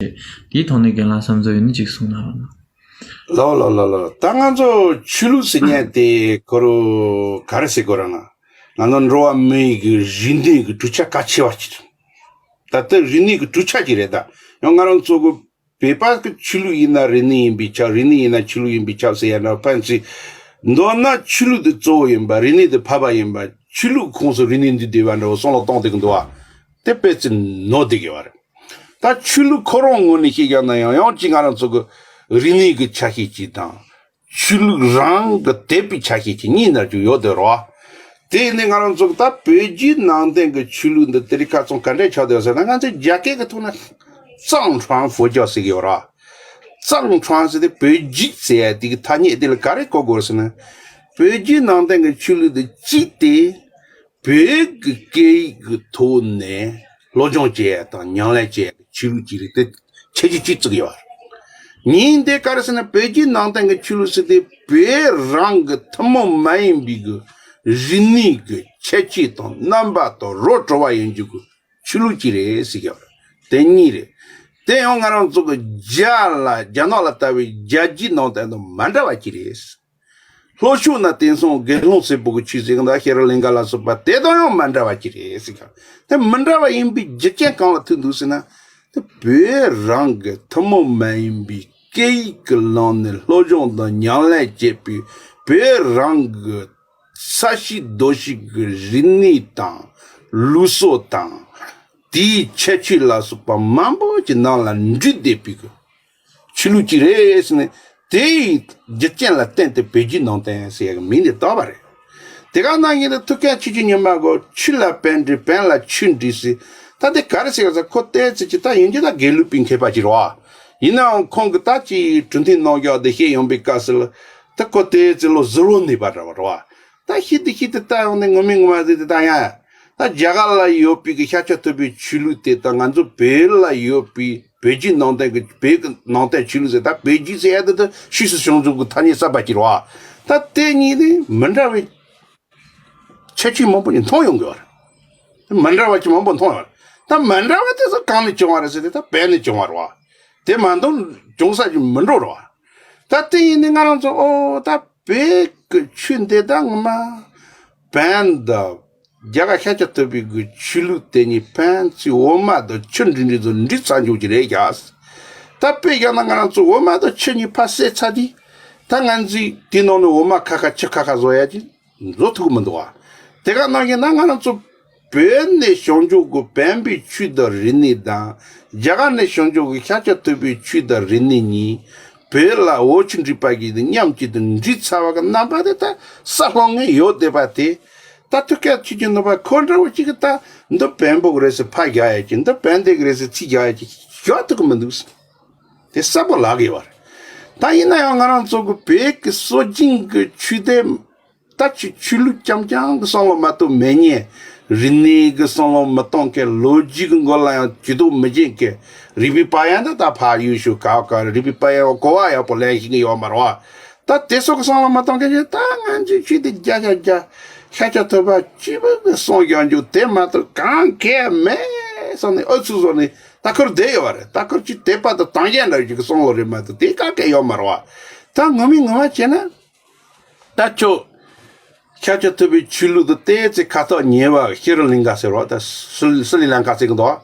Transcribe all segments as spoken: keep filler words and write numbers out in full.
དེའི་ཐོག་ནས་རྒན་ལགས་བསམ་ཚུལ་ཡོད་ན་ཅིག་གསུང་གནང་རོགས་གནང་། ལོ་ལོ་ལོ་ལོ། ད་ང་ཚོ་ཆོས་ལུགས་ཟེར་མཁན་དེ་ཁོ་རང་ག་རེ་ཟེར་དགོས་རེད་ན། ང་ཚོ་འགྲོ་བ་མིའི་གི་རིག་གནས་ཀྱི་གྲུབ་ཆ་གལ་ཆེ་བ་ཅིག་རེད། ད་ལྟ་རིག་གནས་ཀྱི་གྲུབ་ཆ་ཅིག་རེད། ད་ཡང་ང་རང་ཚོ་གི་བོད་པ་གི་ཆོས་ལུགས་ཡིན་ན་རིག་གནས་ཡིན་པས་ཁྱབ། རིག་གནས་ཡིན་ན་ཆོས་ལུགས་ཡིན་པས་ཁྱབ་ཟེར་ཡ་འདྲ་ཕན་ཚུན། མདོར་ན་ཆོས་ལུགས་དེ་གཙོ་བོ་ཡིན་པ། རིག་གནས་དེ་ཕལ་པ་ཡིན་པ། ཆོས་ལུགས་ཁོངས་སུ་རིག་གནས་འདུས་བསྡད་པ་འདྲ་བོ་བསམ་བློ་གཏོང་བསྡད་ཀྱི་འདུག་བ། དེ་དཔེ་ཙི་ནོར་བསྡད་ཀྱི་བ་རེད། ད་ཆོས་ལུགས་ཁོ་རང་ངོས་ནས་བཤད་ཀྱང་ན་ཡང་ཡང་གཅིག་ང་རང་ཚོ་གི་རིག་གནས་ཀྱི་ཆ་ཤས་གཅིག་དང་། ཆོས་ལུགས་རང་གི་དད་པའི་ཆ་ཤས་གཅིག་གཉིས་ནར་རྒྱུ་ཡོད་དེ་རོ། དེ་ནི་ང་རང་ཚོ་གི་ད་བོད་བརྒྱུད་ནང་བསྟན་གྱི་ཆོས་ལུགས་འདི་དེ་རིང་ཁ་སང་ག་འདྲས་ཆགས་བསྡད་ཡོད་ཟེར་ན། ང་ཚོའི་རྒྱ་སྐད་ཀྱི་ཐོག་ནས་藏传佛教ཟེར་གྱི་ཡོད་ར།藏传ཟེར་དེ་བོད་བརྒྱུད་ཟེར་ཡ་དེ་གི་ཐ་སྙད་དེ་ལ་ག་རེ་གོ་དགོས་ཟེར་ན། བོད་བརྒྱུད་ནང་བསྟན་གྱི་ཆོས་ལུགས་དེ་གཅིག་དེ། བོད་ཀྱི་སྐད་ཡིག་གི་ཐོག་ནས་སློབ་སྦྱོང་བྱེད་ཡ་དང་ཉམས་ལེན་བྱེད་ཡ་གི་ཆོས་ལུགས་ཅིག་རེད་དེ། ཁྱད་ཆོས་གཅིག་བརྩི་གི་ཡོད་རེད། གཉིས་དེ་ག་རེ་ཟེར་ན། བོད་བརྒྱུད་ནང་བསྟན་གྱི་ཆོས་ལུགས་ཟེར་དེ་བོད་རང་གི་ཐུན་མོང་མ་ཡིན་པའི་གི་རིག་གནས་ཀྱི་ཁྱད་ཆོས་དང་རྣམ་པ་དང་རོ་བྲོ་བ་ཡོད་རྒྱུ་གི་ཆོས་ལུགས་ཅིག་རེད་ཟེར་གྱི་ཡོད་རེད། དེ་གཉིས་རེད། དེ་ཡང་ང་རང་ཚོ་གི་རྒྱ་ལ་རྒྱ་ནག་ལ་ལྟ་བའི་རྒྱལ་བརྒྱུད་ནང་བསྟན་དང་མ་འདྲ་བ་ཅིག་རེད། ལྷོ་ཕྱོགས་ན་དེང་སང་དགེ་སློང་གསལ་པོ་གི་ཆོས་ཟེར་གི་འདུག་ཤེས་རབ་གླིང་ག་ལ་སོགས་པ་དེ་དང་ཡང་མ་འདྲ་བ་ཅིག་རེད་ཟེར་གི། དེ་མི་འདྲ་བ་ཡིན་པའི་རྒྱུ་རྐྱེན་གང་ལ་ཐུག་འདུག་ཟེར་ན། དེ་བོད་རང་གི་ཐུན་མོང་མ་ཡིན་པའི་སྐད་ཡིག་གི་ལམ་ནས་སློབ་སྦྱོང་དང་ཉམས་ལེན་བྱེད་པའི་བོད་རང་གི་ས་གཤིས་རྡོ་གཤིས་ཀྱི་རིག་གནས་དང་ལུགས་སྲོལ་དང་། དེའི་ཁྱད་ཆོས་ལ་སོགས་པ་མང་པོ་ཅིག་ནང་ལ་འདུས་བསྡད་པའི་གི་ཆོས་ལུགས་ཅིག་རེད་ཟེར་ནས། དེའི་རྒྱུ་རྐྱེན་ལ་བརྟེན་ཏེ་བོད་བརྒྱུད་ནང་བསྟན་ཟེར་ཡག་གི་མིང་དེ་བཏགས་པ་རེད། དེ་ག་ནང་བཞིན་དུ་ཐུའུ་བཀྭན་ཆོས་ཀྱི་ཉི་མ་གོ། ཆོས་ལ་བོན་འདྲི་བོན་ལ་ཆོས་འདྲི་ཟེར། ད་དེ་ག་རེ་ཟེར་ག་ཟེར། ཁོ་བལྟས་ཚེ་ཅི་ད་ཡིན་གྱི་ད་དགེ་ལུགས་པའི་མཁས་པ་ཅིག་རེད་བ། ཡིན་ནའང་ཁོང་གི་ད་ཅི་གྲུབ་མཐའི་རྣམ་གཞག་དེ་བཤད་ཡོང་པའི་སྐབས་སུ་ལ། ད་ཁོ་བལྟས་ཚེ་ལོ་ཟུར་བོ་ནུས་པ་འདྲ་བ་རེད་བ། ད་ཤི་དེ་ཤི་དེ་ལྟ་ཡོང་ནས་ངོ་མི་ངོ་མ་ཟེར་དེ་ད་ཡང་། ད་རྒྱ་གར་ལ་ཡོད་པའི་གི་ཤཱཀྱ་ཐུབ་པའི་ཆོས་ལུགས་དེ་དང་ང་ཚོ་བོད་ལ་ཡོད་པའི་བོད་བརྒྱུད་ནང་བསྟན་གི་བོད་ཀྱི་ནང་བསྟན་ཆོས་ལུགས་ཟེར། ད་བོད་བརྒྱུད་ཟེར་ཡ་དེ་ད་ཕྱིས་སུ་བྱུང་ཚུལ་གི་ཐ་སྙད་གསར་པ་ཅིག་རེད་བ། ད་དེ་གཉིས་ནི་མི་འདྲ་བའི་ཁྱད་ཆོས་མང་པོ་ཅིག་མཐོང་ཡོང་གི་བ་རེད། མི་འདྲ་བ་ཅིག་མང་པོ་མཐོང་ཡོང་བ་རེད། ད་མི་འདྲ་བ་དེ་ཚོ་གང་ནས་བྱུང་བ་རེད་ཟེར་དུས། ད་བོད་ནས་བྱུང་བ་རེད་བ། དེ་མ་གཏོགས་བྱུང་ས་ཅིག་མི་འགྲོ་རེད་བ། ད་དེ་ཡིན་ནི་ང་རང་ཚོ་ཨོ་ད་བོད་ཀྱི་ཆོས་འདི་ད་ངོ་མ་བོན་དང་རྒྱ་གར་ཤཱཀྱ་ཐུབ་པའི་གི་ཆོས་ལུགས་དེ་གཉིས་ཕན་ཚུན་འོ་མ་དང་ཆུ་འདྲེས་འདྲེས་ཚོ་འདྲེས་ཚར་འཇོག་གི་རེད་ཀྱ། ད་དཔེ་བཞག་ན་ང་རང་ཚོ་འོ་མ་དང་ཆུ་གཉིས་ཕར་བསྲེས་ཚར་དུས། ད་ང་ཚོས་དེ་ནང་ནས་འོ་མ་ཁ་ཁ་ཆུ་ཁ་ཁ་བཟོ་ཡ་ཅིག་བཟོ་ཐུབ་ཀྱི་མི་འདུག་བ། དེ་ག་ནང་བཞིན་ན་ང་རང་ཚོ་བོད་ནས་བྱུང་འཇུག་གི་བོན་པོའི་ཆོས་དང་རིག་གནས་དང་། རྒྱ་གར་ནས་བྱུང་འཇུག་གི་ཤཱཀྱ་ཐུབ་པའི་ཆོས་དང་རིག་གནས་གཉིས་བོད་ལ་འོ་ཆུ་འདྲེས་པ་གིས་མཉམ་གཅིག་ཏུ་འདྲེས་ཚར་བ་གི་རྣམ་པ་དེ་ད་ས་སློང་ངེས་ཡོད་བསྡད་པ་དེ། ད་ཐུགས་ཀྱི་ཆོས་ཀྱི་ནུས་པ་ཁོ་འདྲ་བོ་ཅིག་གི་ད་འདི་བོན་པོ་གི་རེད་ཟེར་ཕར་རྒྱག་ཡ་ཅིག་འདི་བོན་སྡེ་གི་རེད་ཟེར་ཚུར་རྒྱག་ཡ་ཅིག་ཞོག་ཐུབ་ཀྱི་མི་འདུག་ཟེར། དེ་གསལ་པོ་ལབ་ཀྱི་ཡོད་རེད། ད་ཡིན་ན་ཡང་ང་རང་ཚོ་གི་བོད་ཀྱི་སྲོལ་རྒྱུན་གྱི་ཆོས་དེ། ད་ཆོས་ཆོས་ལུགས་རྐྱང་རྐྱང་གི་བསམ་བློ་མ་གཏོགས་མེད་ཉེ། རིག་གནས་ཀྱི་བསམ་བློ་མི་གཏོང་མཁན། ལོ་རྒྱུས་ཀྱི་མགོ་ལ་ཡང་ཇུས་གཏོགས་མི་བྱེད་མཁན། རིག་པའི་དཔལ་ཡོན་ད་ད་ཕར་ཡུལ་ཤུལ་ག་བ་ག་རེ། རིག་པའི་དཔལ་ཡོན་གོ་བ་ཡག་པོ་ལེན་ཤེས་ཀྱི་ཡོད་མ་རེད་བ། ད་དེ་ཚོ་གི་བསམ་བློ་མ་གཏོང་མཁན་ཅིག་ད་ང་ཚོའི་ཆོས་དེ་རྒྱ་རྒྱ་རྒྱ་ཤཱཀྱ་ཐུབ་པ་སྐྱེས་བུ་གི་གསུང་རྒྱག་རྒྱུ་དེ་མ་གཏོགས་གང་གས་མེད་བསམ་ནས་ཨུ་ཚུགས་བཟོ་ནས་ད་ཁུར་བསྡད་ཡོད་བ་རེད། ད་ཁུར་ཅིག་དད་པ་དང་དང་རྒྱ་འདྲ་ཞིག་གི་བསམ་བློ་རེད་མ་གཏོགས་དེ་གང་གས་ཡོད་མ་རེད་བ། ད་ངོ་མའི་ངོ་མ་བྱས་ན། ད་ཁྱོད། ཤཱཀྱ་ཐུབ་པའི་ཆོས་ལུགས་དེ་བལྟས་ཚེ་ཁ་ཐག་ཉེ་བ་ཤྲི་ལང་ཀ་ཟེར་བ་ད་སི་སི་རི་ལང་ཀ་ཟེར་གི་འདུག་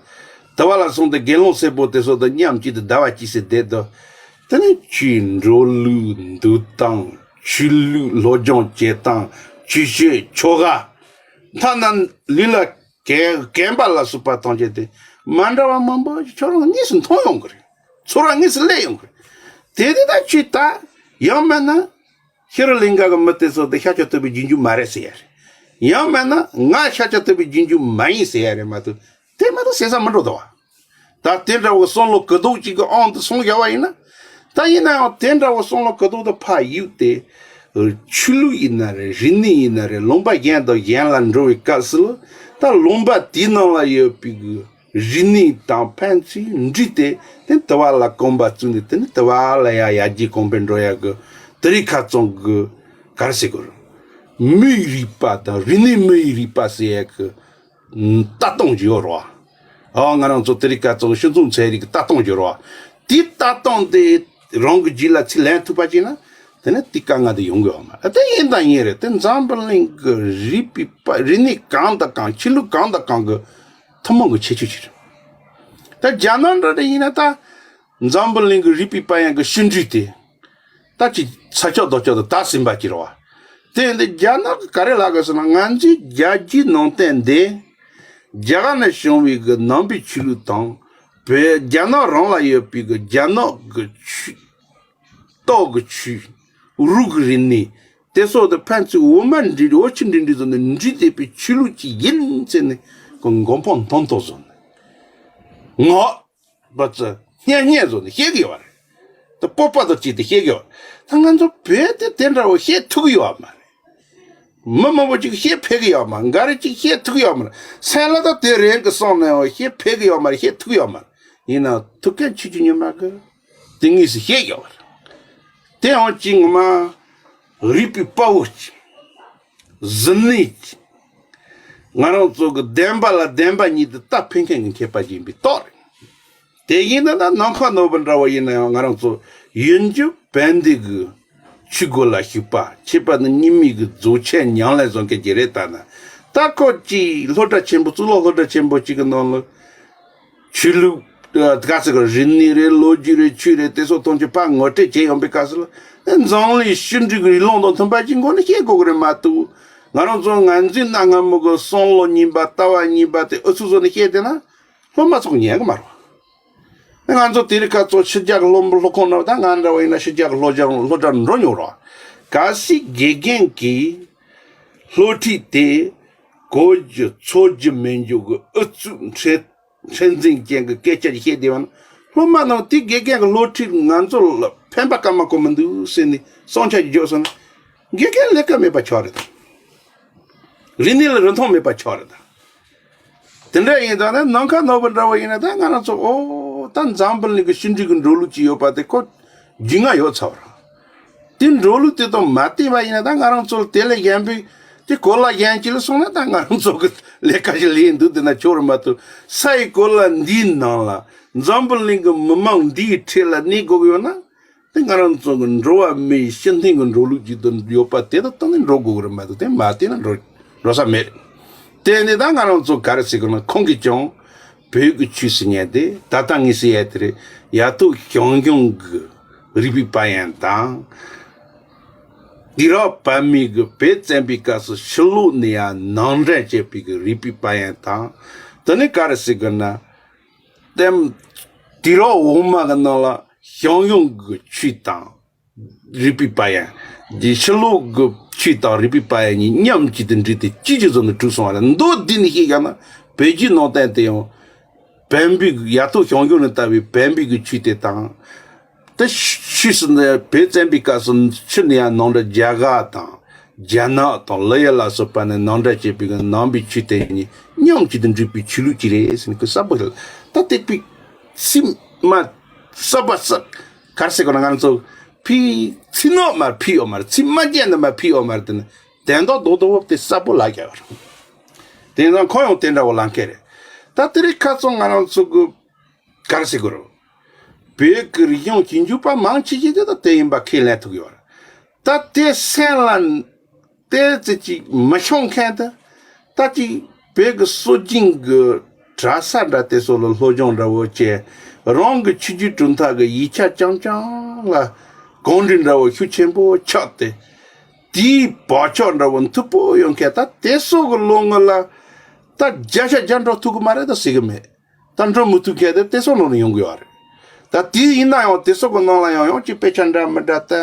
དེ་བ་ལ་སོང་སྟེ་དགེ་སློང་སེར་པོ་དེ་ཚོ་དང་མཉམ་གཅིག་ཏུ་ཟླ་བ་གཅིག་ཙམ་བསྡད་དུས། དེ་ནས་ཆོས་འགྲོ་ལུགས་འདུལ་སྟངས། ཆོས་ལུགས་སློབ་སྦྱོང་བྱེད་སྟངས། ཆོས་སྤྱོད་ཆོ་ག་ཐ་ན་ལུས་ལ་གན་གན་པ་ལ་སོགས་པ་ཐམས་ཅད་དེ་མ་འདྲ་བ་མང་པོ་ཁྱོད་རང་དངོས་སུ་མཐོང་ཡོང་གི་རེད། ཚོར་བ་དངོས་སུ་སླེབས་ཡོང་གི་རེད། དེ་དེ་ད་ཆོས་ད་ཡང་མིན་ན། ཤྲི་ལང་ཀ་གི་མི་དེ་ཚོ་དེ་ཤཱཀྱ་ཐུབ་པའི་རྗེས་འཇུག་མ་རེད་ཟེར་ཡ་རེད། ཡང་མིན་ན་ང་ཤཱཀྱ་ཐུབ་པའི་རྗེས་འཇུག་མ་ཡིན་ཟེར་ཡ་རེད་མ་གཏོགས། དེ་མ་གཏོགས་ཟེར་ས་མི་འགྲོ་དོ། ད་དེ་འདྲ་བོ་བསམ་བློ་གུ་དོག་ཅིག་གི་དབང་དུ་སོང་བཞག་པ་ཡིན་ན། ད་ཡིན་ན་ཡང་དེ་འདྲ་བོ་བསམ་བློ་གུ་དོག་དེ་ཕར་གཡུགས་ཏེ། ཆོས་ལུགས་ཡིན་ན་རེད། རིག་གནས་ཡིན་ན་རེད། ལུང་པ་གཞན་དང་གཞན་ལ་འགྲོ་བའི་སྐབས་སུ་ལ། ད་ལུང་པ་དེའི་ནང་ལ་ཡོད་པའི་གི་རིག་གནས་དང་ཕན་ཚུན་འདྲེས་ཏེ། དེ་དུ་བ་ལ་གོམ་པ་བཙུགས་ནས། དེ་ནི་དུ་བ་ལ་ཡ་ཡར་རྒྱས་གོང་འཕེལ་འགྲོ་ཡ་གི་དེ་རིང་ཁ་སང་གི་ག་རེ་ཟེར་དགོས་རེད། མིའི་རིག་པ་དང་རིག་གནས་མིའི་རིག་པ་ཟེར་ཡ་གི་ལྟ་སྟངས་ཅིག་ཡོད་རེད་ ཨ་ང་རང་ཚོ་དེ་རིང་ཁ་སང་ཕྱི་ཚུལ་འཚོལ་རིག་གི་ལྟ་སྟངས་བརྗོད་རོགས། དེའི་ལྟ་སྟངས་དེ་རང་གི་རྗེས་ལ་ཚུར་ལེན་ཐུབ་པ་བྱས་ན། དེ་ནི་དེ་དཀའ་ངལ་དེ་ཡོང་གི་ཡོད་མ་རེད། དེ་ཡིན་དང་ཡིན་རེད། དེ་འཛམ་བུ་གླིང་གི་རིག་པའི་པ་རིག་གནས་གང་དང་གང་ཆོས་ལུགས་གང་དང་གང་གི་ཐུན་མོང་གི་ཁྱད་ཆོས་ཅིག་རེད། ད་རྒྱ་ནག་འདྲ་རེ་ཡིན་ན་ད། འཛམ་བུ་གླིང་གི་རིག་པའི་དཔལ་ཡོན་གྱི་བཤུལ་འདྲེས་དེ། ད་ཅིག་ཚ་ཆོག་རྡོ་ཆོག་ཏུ་ད་ཟིན་པ་ཅིག་རེད་བ། དེ་ཡིན་དུས་རྒྱ་ནག་གིས་ག་རེ་ལབ་དགོས་ཟེར་ན། ང་ཚོའི་རྒྱལ་སྤྱིའི་ནང་བསྟན་འདི་རྒྱ་གར་ནས་བྱུང་བའི་གི་ནང་པའི་ཆོས་ལུགས་དང་། བོད་རྒྱ་ནག་རང་ལ་ཡོད་པའི་གི་རྒྱ་ནག་གི་ཆོས། སྟག་གི་ཆོས། རུས་ཀྱི་རིག་གནས། དེ་སོགས་དེ་ཕན་ཚུན་འོ་མ་འདྲེས་འོ་ཆུ་འདྲེས་འདྲེས་བཟོ་ནས་འདྲེས་བསྡད་པའི་ཆོས་ལུགས་ཅིག་ཡིན་ཟེར་ནས་ཁོ་མགོ་འཕང་མཐོ་མཐོ་བཟོ་ནས། ངོ་། བ་ཙི་སྙན་སྙན་བཟོ་ནས་བཤད་གི་ཡོད་རེད། ད་སྤོབས་པ་དང་བཅས་ཏེ་བཤད་གི་ཡོད་རེད། ད་ང་ཚོ་བོད་དེ་དེ་འདྲ་བོ་བཤད་ཐུབ་གི་ཡོད་མ་རེད། མི་མང་པོ་ཅིག་བཤད་ཕོད་གི་ཡོད་མ་རེད། འགའ་རེ་ཅིག་བཤད་ཐུབ་གི་ཡོད་མ་རེད། སེམས་ལ་ད་དེ་རེད་གི་བསམ་ནའང་བཤད་ཕོད་གི་ཡོད་མ་རེད། བཤད་ཐུབ་གི་ཡོད་མ་རེད། ཡིན་ནའང་ཐུབ་མཁན་ཆོས་ཀྱི་ཉི་མ་གི་དེ་དངོས་སུ་བཤད་ཡོད་རེད། དེའང་ཅིག་ངོ་མ་རིག་པའི་དཔའ་བོ་ཅིག་གཟུར་གནས་ཀྱི། ང་རང་ཚོ་གི་བདེན་པ་ལ་བདེན་པ་ཉིད་དུ་ལྟ་ཕོད་མཁན་གྱི་མཁས་པ་ཅིག་ཡིན་པའི་རྟགས་རེད། དེ་ཡིན་ན་ད་ནམ་མཁའ་ནོར་བུ་འདྲ་བོ་ཡིན་ན་ཡང་ང་རང་ཚོ་ཡིན་རྒྱུ་བན་དེ་གི་ཆོས་སྒོ་ལ་ཞུགས་པ། ཁྱད་པར་ནི་རྙིང་མའི་གི་རྫོགས་ཆེན་ཉམས་ལེན་བཟོ་མཁན་ཅིག་རེད། ད་ན་ད་ཁོ་ཅིག་སློབ་གྲྭ་ཆེན་པོ། གཙུག་ལག་སློབ་གྲྭ་ཆེན་པོ་ཅིག་གི་ནང་ལ། ཆོས་ལུགས་ག་ཚོད་ཀྱི་རིག་གནས་རེད། ལོ་རྒྱུས་རེད། ཆོས་རེད། དེ་སོགས་ཐམས་ཅད་ཕར་ངོ་སྤྲོད་བྱས་ཡོང་པའི་སྐབས་སུ་ལ། འཛམ་གླིང་ཕྱི་འབྲེལ་གྱི་རིགས་ལམ་དང་མཐུན་པ་ཅིག་མགོ་ནས་བཤད་དགོས་ཀྱི་རེད་མ་གཏོགས། ང་རང་ཚོ་ང་ཚོའི་གནའ་སྔ་མོ་གི་བསམ་བློ་རྙིང་པ། ལྟ་བ་རྙིང་པ་དེ་ཨུ་ཚུགས་བཟོ་ནས་བཤད་བསྡད་ན་སློབ་མ་ཚོ་ཉན་གི་མ་རེད། ང་ཚོ་དེ་རིང་ཁ་སང་ཕྱི་རྒྱལ་གྱི་སློབ་སློབ་ཁང་ནང་ད་ང་འདྲ་བ་ཡིན་ན་ཕྱི་རྒྱལ་གྱི་སློབ་སྦྱོང་སློབ་གྲྭར་འགྲོ་མྱོང་རེད། གལ་སྲིད་དགེ་རྒན་གྱིས་སློབ་ཁྲིད་དེ་གོ་རྒྱུ་ཚོར་རྒྱུ་མེད་རྒྱུ་གི་ཨུ་ཚུགས་འཕྲལ་འཕྲལ་འཛིན་ཅན་གྱི་སྐད་ཆ་ཞིག་བཤད་བསྡད་པ་ན། སློབ་མ་རྣམས་དེ་དགེ་རྒན་གྱི་སློབ་ཁྲིད་ང་ཚོ་ལ་ཕན་པ་གང་མ་གང་མི་འདུག་ཟེར་ནས་བསམ་འཆར་ཞིག་བརྗོད་སོང་ན། དགེ་རྒན་ལས་ཀ་མེད་པ་ཆགས་རེད་ད། རིག་གནས་ལ་རིན་ཐང་མེད་པ་ཆགས་རེད་ད། དེ་འདྲ་ཡིན་ཙང་ནི་ནམ་མཁའ་ནོར་བུ་འདྲ་བོ་ཡིན་ན། ད་ང་རང་ཚོ་ཨོ་ད་འཛམ་བུ་གླིང་གི་ཕྱི་འབྲེལ་གྱི་འགྲོ་ལུགས་ཅིག་ཡོད་པ་དེ་ཁོ་རྒྱུས་མངའ་ཡོད་ཚར་བ་རེད། དེ་འགྲོ་ལུགས་དེ་དང་མ་བསྟུན་པ་ཡིན་ན། ད་ང་རང་ཚོ་ལ་དེ་ལས་གཞན་པའི་དེ་གོ་ལ་གཞན་ཅིག་ལ་སོང་ན། ད་ང་རང་ཚོ་གི་ལས་ཀ་ཞིག་ལས་འདུག་དེ་ན་ཆོག་རེད་མ་གཏོགས། ས་ཡི་གོ་ལ་འདིའི་ནང་ལ། འཛམ་བུ་གླིང་གི་མི་མང་འདིའི་ཁྲོད་ལ་གནས་དགོས་ཀྱི་ཡོད་ན། དེ་ང་རང་ཚོ་གི་འགྲོ་བ་མིའི་ཕྱི་མཐུན་གྱི་འགྲོ་ལུགས་ཅིག་ཏུ་ཡོད་པ་དེ་དང་གཏན་ནས་འགྲོ་དགོས་ཀྱི་རེད་མ་གཏོགས། དེ་མ་བསྟུན་ན་འགྲོ་འགྲོ་ས་མེད། དེ་ནི་ད་ང་རང་ཚོ་ག་རེ་ཟེར་དགོས་ན། ཁོང་གིས་ཀྱང་བོད་ཀྱི་ཆོས་ཟེར་མཁན་དེ། ད་ལྟ་ངས་ཟེར་ཡ་དེ་རེད། ཡ་ཐོག་ཞང་ཞུང་གི་རིག་པའི་དཔལ་ཡོན་དང་། དུས་རབས་བར་མའི་གི་བོད་བཙན་པོའི་སྐབས་སུ་ཕྱི་ལོགས་ནས་ཡང་ནང་འདྲེན་བྱས་པའི་གི་རིག་པའི་དཔལ་ཡོན་དང་། དེ་ནས་ག་རེ་ཟེར་དགོས་ན། དེ་དུས་རབས་འོག་མ་གི་ནང་ལ་ཞང་ཞུང་གི་ཆོས་དང་རིག་པའི་དཔལ་ཡོན། འདི་ཕྱི་ལོགས་ཀྱི་ཆོས་དང་རིག་པའི་དཔལ་ཡོན་གཉིས་མཉམ་གཅིག་ཏུ་འདྲེས་ཏེ་གཅིག་གྱུར་བཟོ་ནས་གྲུབ་སོང་བ་རེད། མདོར་བསྡུས་ནས་བཤད་བཞག་ན། བོད་བརྒྱུད་ནང་བསྟན་དེ་ཡང་བོན་པོའི། ཡ་ཐོག་ཞང་ཞུང་ནས་དར་བའི་བོན་པོའི་གི་ཆོས་དེ་དང་། དེ་ཕྱིས་སུ་ནི་བོད་བཙན་པོའི་སྐབས་སུ་ཕྱི་ནས་ཡང་ནང་འདྲེན། རྒྱ་གར་དང་རྒྱ་ནག་དང་ལི་ཡ་ལ་སོགས་པ་ནས་ནང་འདྲེན་བྱས་པའི་གི་ནང་པའི་ཆོས་དེ་གཉིས་མཉམ་གཅིག་ཏུ་འདྲེས་པའི་ཆོས་ལུགས་ཅིག་རེད་ཟེར་ནས་ཁོས་གསལ་པོ་ཞིག་ལ། ད་དེ་པའི་ཚིག་མ་གསལ་པ་གསལ། ག་རེ་ཟེར་དགོས་ན། ང་རང་ཚོ་ཕི་ཚིག་ནག་མ་ཕི་ཡོད་མ་རེད། ཚིག་མ་རྒྱན་ནི་མ་ཕི་ཡོད་མ་རེད། དེ་ནི་དོན་དག་རྡོག་རྡོག་དེ་གསལ་པོ་ལབ་རྒྱག་པ་རེད། དེ་ཡིན་ཙང་ཁོ་ཡང་དེ་འདྲ་བོ་ལབ་མཁན་རེད། ད་དེ་རིང་ཁ་སང་ང་རང་ཚོ་གི་ག་རེ་ཟེར་དགོས་རེད། བོད་ཀྱི་རིག་གཞུང་ཞིབ་འཇུག་པ་མང་ཆེ་ཤོས་དེ་ད་དེ་ཡིན་པ་ཁས་ལེན་ཐུབ་ཡོད་རེད། ད་དེ་སེམས་ལ་ཏོག་ཙམ་ཅིག་མི་འཆང་མཁན་དེ། ད་ཅིག་བོད་ཀྱི་སྲོལ་རྒྱུན་གྱི་གྲྭ་ས་འདྲ་དེ་སོགས་ལ་སློབ་སྦྱོང་འདྲ་བོ་བྱས། རང་གི་ཆོས་བརྒྱུད་གྲུབ་མཐའ་གི་ཡིག་ཆ་རྐྱང་རྐྱང་ལ་གོམས་འདྲིས་འདྲ་བོ་ཤུགས་ཆེན་པོ་ཆགས་ཏེ། དེའི་བག་ཆགས་འདྲ་བོ་མཐུག་པོ་ཡོད་མཁན། ད་དེ་སོགས་ཀྱི་ལོ་ངོ་ལ་ད་བརྒྱ་ཆ་བརྒྱ་འགྲོ་ཐུབ་ཀྱི་མ་རེད་ད་ཟེར་གྱི་མེད། ད་འགྲོ་མི་ཐུབ་མཁན་དེ་དེ་སོགས་ནང་ནས་ཡོང་གི་ཡོད་རེད། ད་དེ་ཡིན་ན་ཡང་དེ་སོགས་ཀྱི་ནང་ལ་ཡང་ཡང་ཅིག་དཔེ་ཆ་འདྲ་མི་འདྲ་ད།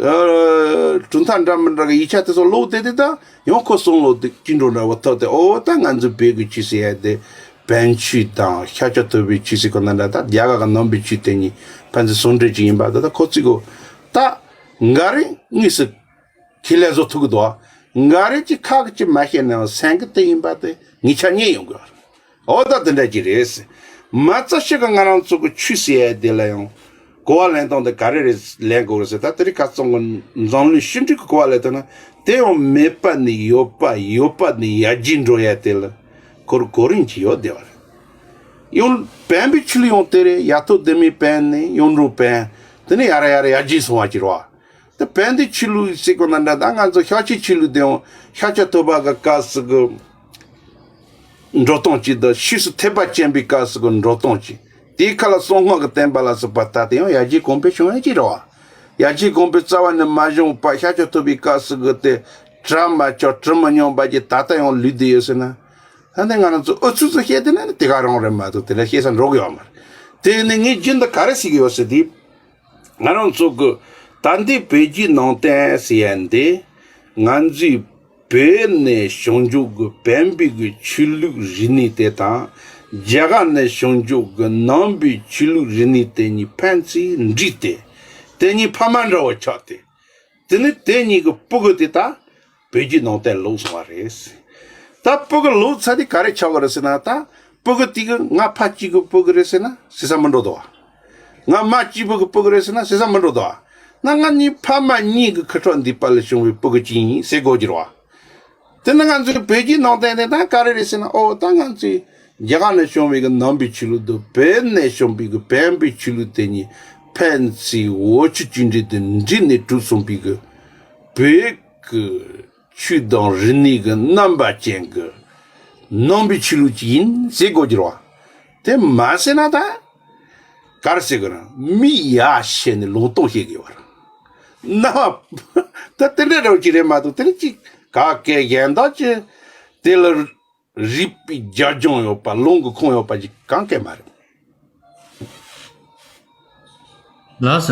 ཨ། གྲུབ་མཐའ་འདྲ་མི་འདྲ་གི་ཡིག་ཆ་དེ་ཚོ་ཀློག་བསྡད་དེ། ད་ཡང་ཁོ་བསམ་བློ་དེ་སྐྱིད་འགྲོ་འདྲ་བོ་ཐོག་སྟེ། ཨོ་ད་ང་ཚོའི་བོད་ཀྱི་ཆོས་ཟེར་ཡ་དེ་བོན་ཆོས་དང་ཤཱཀྱ་ཐུབ་པའི་ཆོས་ཟེར་གོ་ན་འདྲ། ད་རྒྱ་གར་གྱི་ནང་པའི་ཆོས་དེ་གཉིས་ཕན་ཚུན་ཟུང་འབྲེལ་ཅིག་ཡིན་པ་དེ་ད་ཁོ་ཚོས་གོ། ད་འགའ་རེ་དངོས་སུ་ཁས་ལེན་བཟོ་ཐུབ་ཀྱི་འདུག། འགའ་རེ་ཅིག་ཁ་གིས་ཅིག་མ་བཤད་ན་ཡང་སེམས་ཀྱིས་དེ་ཡིན་པ་དེ་ངེས་ཆ་རྙེད་ཡོང་གི་ཡོད་རེད། འོ་ད་དེ་འདྲ་ཅིག་རེད། མ་རྩ་ཞིག་གི་ང་རང་ཚོ་གི་ཆོས་ཟེར་ཡ་དེ་ལ་ཡང་གོ་བ་ལེན་སྟངས་དེ་ག་རེ་རེ་ལེན་དགོས་རེད་ཟེར། ད་དེ་རིང་ཁ་སང་གི་འཛམ་གླིང་ཕྱི་འབྲེལ་གྱི་གོ་བ་ལེན་ཐུབ་ན། དེ་ཡང་མེད་པ་ནས་ཡོད་པ། ཡོད་པ་ནས་ཡར་རྒྱས་འགྲོ་ཡ་དེ་ལ་ཁོར་གོ་རིམ་ཅིག་ཡོད་བསྡད་པ་རེད། ཡང་བན་པོའི་ཆོས་ལུགས་ཡང་དེ་རེད། ཡ་ཐོག་ལྡེ་མིག་བན་ནས་ཡོངས་འབྲོག་བན། དེ་ནས་ཡར་ཡར་ཡར་རྒྱས་སོང་བ་ཅིག་རེད་བ། དེ་བན་དེ་ཆོས་ལུགས་ཟེར་གོ་ན་འདྲ། ད་ང་ཚོ་ཤཱཀྱའི་ཆོས་ལུགས་དེ་ཡང་ཤཱཀྱ་ཐུབ་པ་གི་སྐབས་སུ་གི་འགྲོ་སྟངས་ཅིག་དང་། ཕྱིས་སུ་ཐེག་པ་ཆེན་པོའི་སྐབས་སུ་གི་འགྲོ་སྟངས་ཅིག། དེའི་ཁ་ལ་གསང་སྔགས་ཀྱི་བསྟན་པ་ལ་སོགས་པ་ད་དེ་ཡང་ཡར་རྒྱས་གོང་འཕེལ་བྱུང་ཡ་ཅིག་རེད་བ། ཡར་རྒྱས་གོང་འཕེལ་རྩ་བ་ནས་མ་བྱུང་བ་ཤཱཀྱ་ཐུབ་པའི་སྐབས་སུ་གི་དེ་བྲལ་མ་ཆོག་གྲུབ་མི་ཉམས་པ་ཅིག་ད་ལྟ་ཡང་ལུས་བསྡད་ཡོད་ཟེར་ན། ད་ནི་ང་རང་ཚོ་ཨུ་ཚུགས་ཚུགས་བཤད་དེ་ན་ནི་དེ་ག་རང་རེད་མ་གཏོགས་དེ་ལ་བཤད་ས་འགྲོ་གི་ཡོད་མ་རེད། དེ་ནི་ངས་རྒྱུན་དུ་ག་རེ་ཟེར་གི་ཡོད་ཟེར་དུས། ང་རང་ཚོ་གི་ད་ལྟའི་བོད་བརྒྱུད་ནང་བསྟན་ཟེར་ཡ་འདི། ང་ཚོའི་བོད་ནས་བྱུང་འཇུག་གི་བོན་པོའི་གི་ཆོས་ལུགས་རིག་གནས་དེ་དང་། རྒྱ་གར་ནས་བྱུང་འཇུག་གི་ནང་པའི་ཆོས་ལུགས་རིག་གནས་དེ་གཉིས་ཕན་ཚུན་འདྲེས་ཏེ། དེ་གཉིས་ཕ་མ་འདྲ་བོ་ཆགས་ཏེ། དེ་ནི་དེ་གཉིས་ཀྱི་སྤུ་གུ་དེ་ད་བོད་བརྒྱུད་ནང་བསྟན་ལོག་སོང་བ་རེད། ད་སྤུ་གུ་ལོག་ཚར་དུས་ག་རེ་ཆགས་ཀྱི་རེད་ཟེར་ན། ད་སྤུ་གུ་དེ་གི་ང་ཕ་གཅིག་གི་སྤུ་གུ་རེད་ཟེར་ན་ཟེར་ས་མི་འགྲོ་དོ། ང་མ་གཅིག་པུ་གི་སྤུ་གུ་རེད་ཟེར་ན་ཟེར་ས་མི་འགྲོ་དོ། ང་ང་གཉིས་ཕ་མ་གཉིས་ཀྱི་ཁུ་ཁྲག་འདུས་པ་ལས་བྱུང་བའི་སྤུ་གུ་གཅིག་ཡིན་ཟེར་དགོས་ཀྱི་རེད་བ། དེ་ནི་ང་ཚོའི་བོད་བརྒྱུད་ནང་བསྟན་དེ་ད་ག་རེ་རེད་ཟེར་ན། ཨོ་ད་ང་ཚོའི་རྒྱ་གར་ནས་བྱུང་བའི་གི་ནང་པའི་ཆོས་ལུགས་དང་བོད་ནས་བྱུང་བའི་གི་བོན་པོའི་ཆོས་ལུགས་དེ་གཉིས་ཕན་ཚུན་འོ་ཆུ་གཅིག་འདྲེས་དེ་འདྲེས་ནས་གྲུབ་སོང་བའི་གི་བོད་ཀྱི་ཆོས་དང་རིག་གནས་ཀྱི་རྣམ་པ་ཅན་གྱི་ནང་པའི་ཆོས་ལུགས་ཅིག་ཡིན་ཟེར་དགོས་ཀྱི་རེད་བ། དེ་མ་ཟེར་ན་ད་ག་རེ་ཟེར་དགོས་རེད། མི་ཡ་བྱས་ནས་ལུང་སྟོང་བཤད་དགོས་པ་རེད། ན་ད་དེ་འདྲ་འདྲ་བོ་ཅིག་རེད་མ་གཏོགས། དེ་ནི་ཅིག་ག་གེ་གཞན་དག་ཅིག་དེ་ལ་རིགས་པའི་རྒྱབ་ལྗོངས་ཡོད་པ། ལུང་གི་ཁུངས་ཡོད་པ་ཅིག་གང་གས་མ་རེད། ལགས་སོ།